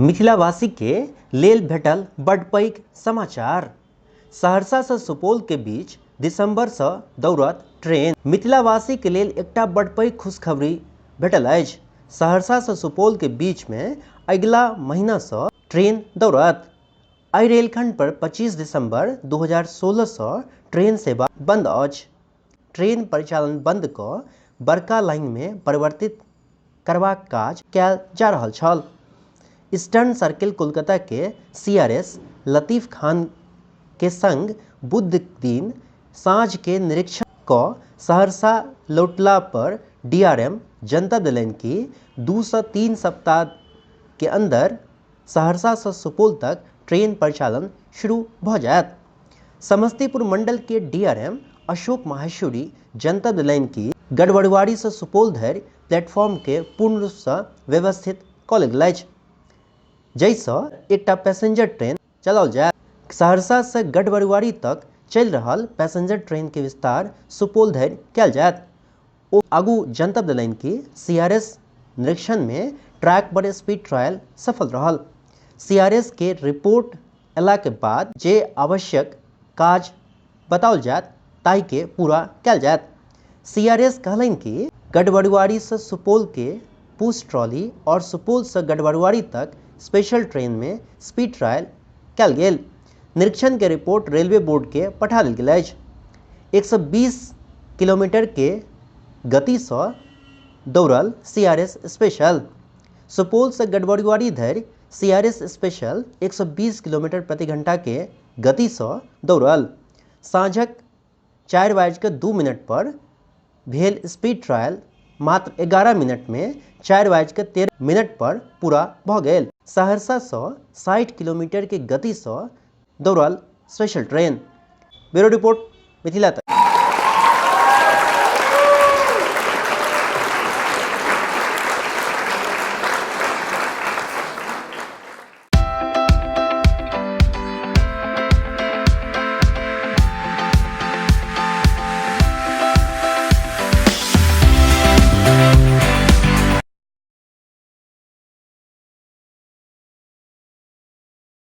मिथिलावासी के लेल भेटल बड पैघ समाचार। सहरसा सँ सुपौल के बीच दिसंबर सँ दौड़त ट्रेन। मिथिलावासी के लेल एकटा बड पैघ खुशखबरी भेटल अछि। सहरसा सँ सुपौल के बीच मे अगिला महीना सँ ट्रेन दौड़त। एहि रेलखंड पर 25 दिसंबर 2016 सँ ट्रेन सेवा बंद अछि। ट्रेन परिचालन बंद क बड़का लाइन मे परिवर्तित करबाक काज कयल जा रहल छल। ईस्टर्न सर्किल कोलकाता के सीआरएस लतीफ खान के संग बुध दिन साँझ के निरीक्षण क सहरसा लौटला पर डीआरएम जनतब देलनि कि 2 सँ 3 सप्ताह के अंदर सहरसा सँ सुपौल तक ट्रेन परिचालन शुरू भ जायत। समस्तीपुर मंडल के डीआरएम अशोक माहेश्वरी जनतब देलनि कि गढ़बरुआरी सँ सुपौल धरि प्लेटफॉर्म के पूर्ण रूप सँ व्यवस्थित क लेल गेल अछि, जाहि सँ एकटा पैसेंजर ट्रेन चलाओल जायत। सहरसा सँ गढ़बरुआरी तक चलि रहल पैसेंजर ट्रेन के विस्तार सुपौल धरि कयल जायत। ओ आगू जनतब देलनि कि सीआरएस निरीक्षण मे ट्रैक पर स्पीड ट्रायल सफल रहल। सीआरएस के रिपोर्ट अयला के बाद जे आवश्यक काज बताओल जायत ताहि के पूरा कयल जायत। सीआरएस कहलनि कि गढ़बरुआरी सँ सुपौल के पुश ट्रॉली और सुपौल सँ गढ़बरुआरी तक स्पेशल ट्रेन मे स्पीड ट्रायल कयल गेल। निरीक्षण के रिपोर्ट रेलवे बोर्ड के पठा देल गेल अछि। 120 किलोमीटर के गति सँ दौड़ल सीआरएस स्पेशल। सुपौल सँ गढ़बरुआरी धरि सीआरएस स्पेशल 120 किलोमीटर प्रति घंटा के गति सँ दौड़ल। साँझक 4:02 पर भेल स्पीड ट्रायल मात्र 11 मिनट मे 4:13 पर पूरा भ गेल। सहरसा सँ 60 किलोमीटर के गति सँ दौड़ल special train. Bureau report, Mithila तक।